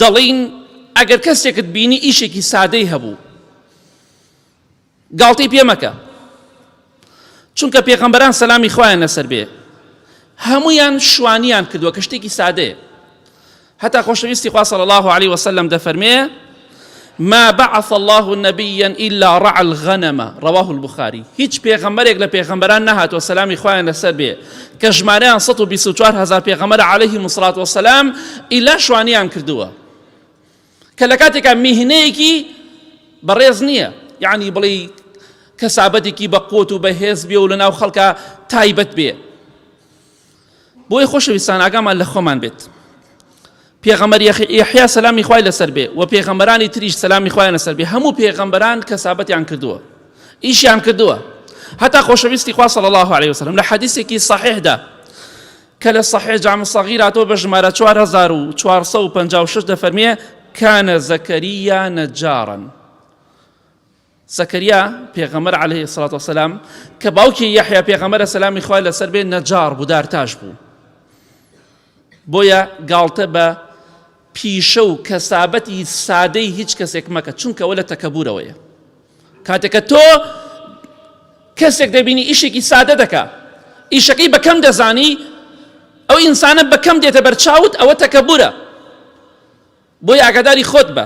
دەڵین ئەگەر کەسێکت بینی ئیشێکی سادەی هەبوو گاڵتەی پێ مەکە چونکە پێغەمبەران سەلامی خوایان لەسەر بێ هەمویان شوانیان کردووە کە شتێکی سادەیە هەتا خۆشەویستی خوا صلی الله عليه وسلم دەفەرمێ ما بعث الله نبيا إلا رعى الغنم رواه البخاري هیچ پێغەمبەرێک لە پێغەمبەران نەهاتووە سەلامی خوایان لەسەر بێ کە ژمارەیان 124 هزار پێغەمبەر عليه الصلاة والسلام ئیلا شوانیان کردووە کە لە کاتێکا میهنەیەکی بەڕێز نییە یعنی بڵێ کەسابەتێکی بە قوت و بەهێز بێ و لە ناو خەڵکە تایبەت بێ بۆیە خۆشەویستان ئاگامان لە خۆمان بێت پێغەمبەر یەحیا سەلامی خوای لەسەر بێ و پێغەمبەرانی تریش سەلامی خوایان لەسەر بێ هەموو پێغەمبەران کەسابەتیان کردووە ئیشیان کردووە هەتا خۆشەویستی خوا صلی الله علیه وسلم لە حەدیثێکی صحیحدا کە لە صحیح جامع صغیر هاتووە بە ژمارە 4456 دەفەرمێ کان زەکەریا نەجارا زەکەریا پێغەمبەر عەلەیهی سڵات وسلام کە باوکی یەحیا پێغەمبەرە سەلامی خوای لەسەر بێ نەجار بوو دارتاش بوو بۆیە گاڵتە بە پیشە و کەسابەتی سادەی هیچ کەسێک مەکە چونکە ئەوە لە تەکەبورەوەیە کاتێک کە تۆ کەسێک دەبینی ئیشێکی سادە دەکا ئیشەکەی بەکەم دەزانی ئەو ئینسانە بەکەم دێتە بەرچاوت ئەوە تەکەبورە بۆی ئاگاداری خۆت بە.